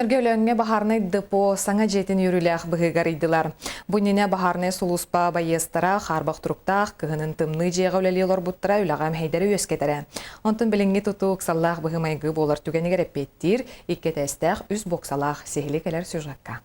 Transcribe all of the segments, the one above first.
Өлөөҥҥө баһаарынай депо саҥа дьиэтин үөрүүлээх быһыыга арыйдылар. Бу иннинэ баһаарынай сулууспа байыастара хаарбах туруктаах, кыһынын тымныы дьиэҕэ үлэлии олорбуттара үлэҕэ мэһэйдэри үөскэтэрэ. Онтон билиҥҥи тутуу ыксаллаах быһыы-майгы буолар түгэнигэр эппиэттиир икки этээстээх, үс боксалаах сиһили кэлэр сюжекка.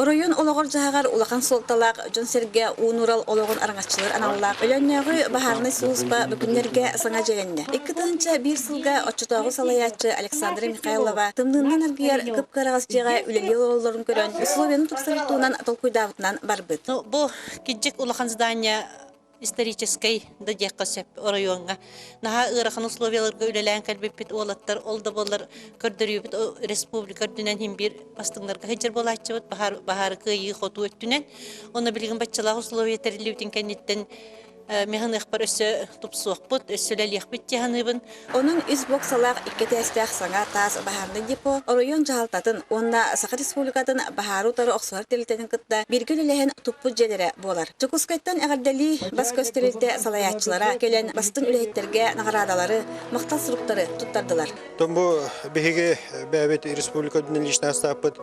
Оройуон олоҕор-дьаһаҕар улахан суолталаах дьон-сэргэ уу-нуурал олоҕун араҥаччылыыр аналлаах Өлөөннөөҕү баһаарынай сулууспа бу күннэргэ саҥа дьиэлэннэ. 2001 сылга оччотооҕу салайааччы Александра Михайлова тымныынан аргыйар кып-кыараҕас дьиэҕэ үлэлии олороллорун көрөн, условияны тупсарар туһунан толкуйдаабытынан барбыт. Бу кырдьык улахан здание историческай да диэххэ сөп оройуоҥҥа. Наһаа ыарахан условияларга үлэлээн кэлбиппит уолаттар ол да буоллар көрдөрүүбүт республика үрдүнэн иһин биир бастыҥнарга сылдьар буолааччыбыт баһаар, баһаары кыайыы хотуу өттүнэн. Онно билигин баччалаах условия тэриллибитин кэнниттэн механыахпар өссө тупсуохпут, өссө үлэлиэхпит дии саныыбын. Онон үс боксалаах икки этээстээх саҥа таас баһаарынай депо оройуон дьаһалтатын уонна Саха Республикатын баһаары утары охсуһар тэрилтэтин кытта бииргэ үлэлэһэн туппут дьиэлэрэ буолар. Дьокуускайтан эҕэрдэлии бас-көс тэрилтэ салайааччылара кэлэн бастыҥ үлэһиттэргэ наҕараадалары, махтал суруктары туттардылар. Бу биһиги бэйэбит республика үрдүнэн личный астааппыт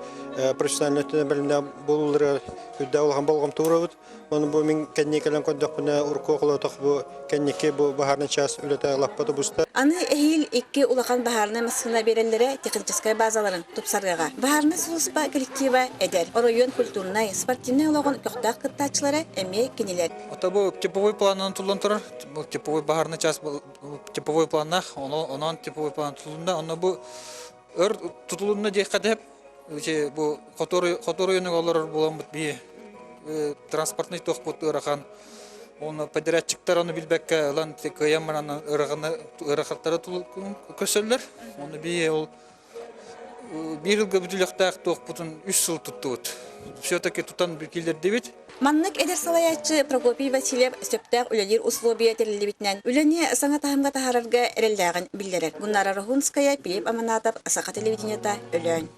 профессиональный өттүнэн бэлэмнээх буолууларыгар үрдээх улахан болҕомто уурабыт. Оны бу мин кэнники кэлэн көрдөхпүнэ урукку холоотох бу кэнники бу баһаарынай чаас үлэтэ лаппа тубуста. Аны эһиил икки улахан баһаарынай массыына биэрэллэрэ техническай базаларын тупсарыаҕа. Баһаарынай сулууспа коллектива эдэр. Оройуон культурнай, спортивнай олоҕун көхтөөх кыттааччылара эмиэ кинилэр. Ото бу типовой планынан туллан турар. Бу типовой баһаарынай чаас типовой планнаах, онон типовой план тутулунна. Онно бу өр тутулунна диэххэ деп бу хоту оройуонугар олорор буоламмыт бии транспортный туохпут ыарахан оны подрядчиктар ону билбэккэ ылан кыайан баран ыарахаттары көсөллөр оны бии ол биир ылга бүтүлэхтээх туохпутун үс сыл туттубут все-таки тутан киллэрдибит. Маннык эдэр салайааччы Прокопий Васильев сөптөөх үлэлиир условия тэриллибитинэн үлэни саҥа таһымҥа таһаарарга эрэллээҕин биллэрэр. Гуннара Рохунская, Пилип Аманатов, Саха телевидениета, Өлөөн.